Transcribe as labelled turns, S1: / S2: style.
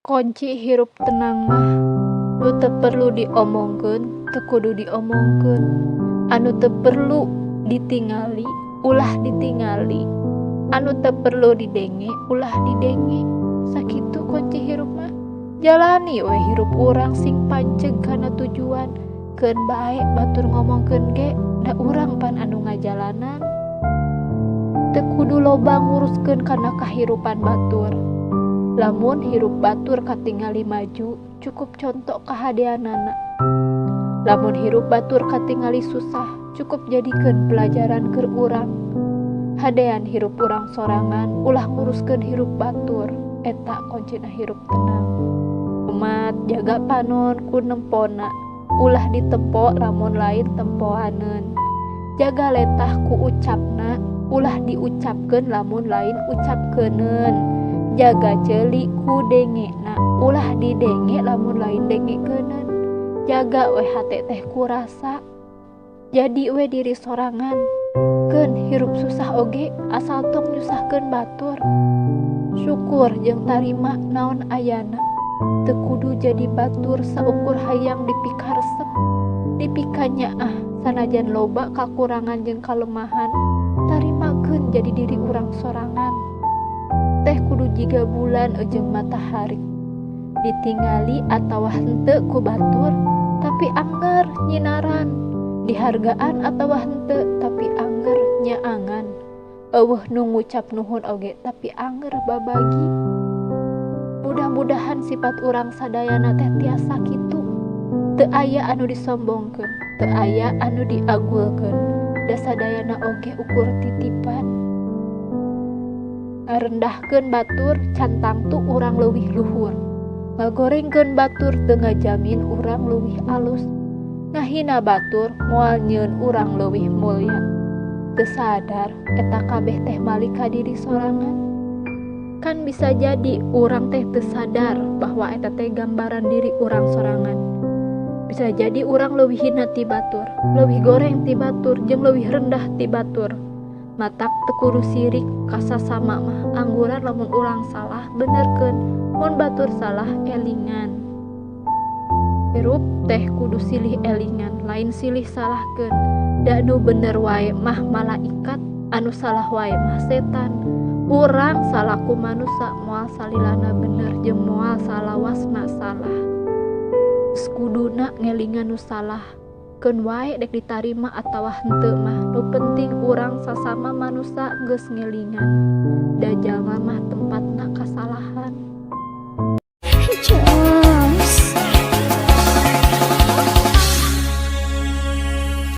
S1: Kunci hirup tenang mah nu teu perlu diomongkeun teu kudu diomongkeun, anu teu perlu ditingali ulah ditingali, anu teu perlu didenge ulah didenge. Sakitu kunci hirup mah. Jalani we hirup urang sing panceg kana tujuan, keun bae batur ngomongkeun ge da urang pan anu ngajalanan. Teu kudu loba nguruskeun kana kahirupan batur. Lamun hirup batur katingali maju, cukup contoh kahadeanana. Lamun hirup batur katingali susah, cukup jadikeun pelajaran keur urang. Hadean hirup urang sorangan, ulah nguruskeun hirup batur, eta kuncina hirup tenang. Umat jaga panon ku nempona, ulah ditempo lamun lain tempoaneun. Jaga letah ku ucapna, ulah diucapkeun lamun lain ucapkeuneun. Jaga ceuli ku dengena, ulah didenge lamun lain dengekeuneun. Jaga we hate teh ku rasa, jadi we diri sorangan. Keun hirup susah oge asal tong nyusahkeun batur. Syukur jeung tarima naon ayana, teu kudu jadi batur saukur hayang dipikaresep. Dipikanyaah sanajan loba kakurangan jeung kalemahan, tarimakeun jadi diri urang sorangan. Teh kudu jiga bulan jeung matahari, ditingali atawa henteu ku batur tapi anger nyinaran, dihargaan atawa henteu tapi anger nyaangan, eueuh nu ngucap nuhun oge tapi anger babagi. Mudah-mudahan sifat urang sadayana teh tiasa kitu, teu aya anu disombongkeun, teu aya anu diagulkeun, da sadayana oge ukur titipan. Ngarendahkeun batur can tangtu urang leuwih luhur, ngagorengkeun batur teu ngajamin urang leuwih alus, ngahina batur moal nyieun urang leuwih mulya. Teu sadar eta kabeh teh malik ka diri sorangan. Kan bisa jadi urang teh teu sadar bahwa eta teh gambaran diri urang sorangan. Bisa jadi urang leuwih hina ti batur, leuwih goreng ti batur, jeung leuwih rendah ti batur. Matak teu kudu sirik ka sasama mah, angguran lamun urang salah benerkeun, mun batur salah elingan. Hirup teh kudu silih elingan, lain silih salahkeun. Da nu bener wae mah malaikat, anu salah wae mah setan. Urang salaku manusa moal salilana bener jeung moal salawasna salah. Geus kuduna ngelingan nu salah, keun wae dek ditarima atawa henteu mah, nu penting urang sasama manusa geus ngelingan. Da jalma mah tempatna kasalahan.